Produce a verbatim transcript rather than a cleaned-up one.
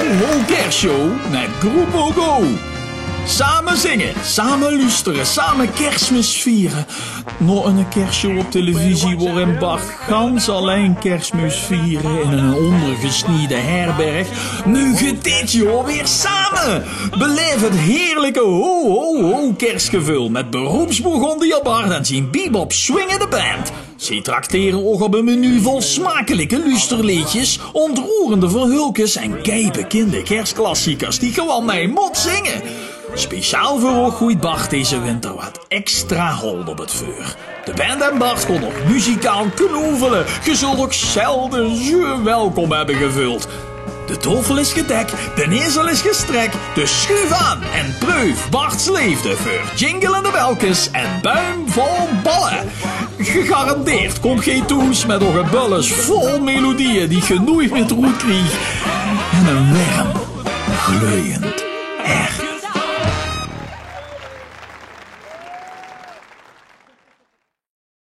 Ho Kerstshow met Grupo Go. Same zinge, same lustere, same Kersmis viere. Nao 'n Kerstshow op televisie woerin Bart gans allein Kersmis viere in 'n óngergesniede herberg, meuge dit jaor weer same. Belaef 't heerlike ho ho ho Kersgeveul met beroepsbourgondier Bart en zien bebop swingende band. Ze traktere ouch op 'n menu vol smakelike luusterleedjes, óntroerende verhulkes en keibekinde Kersklassiekers die gewoen mei mót zinge. Speciaal veur ouch goeit Bart deze winter wat extra hold op 't veur. De band en Bart kónne nog muzikaal knoevele. Ge zult ouch zelde zoe welkom hebbe geveuld. De taofel is gedek, de nezel is gestrek, dus schuuf aan en preuf Bart's leefde veur jingelende belkes en buim vol balle. Gegarandeerd kómp geej thoes met ouch 'n bulles vol melodieë die ge noeit mie d'roet krieg en 'n werm, gleujend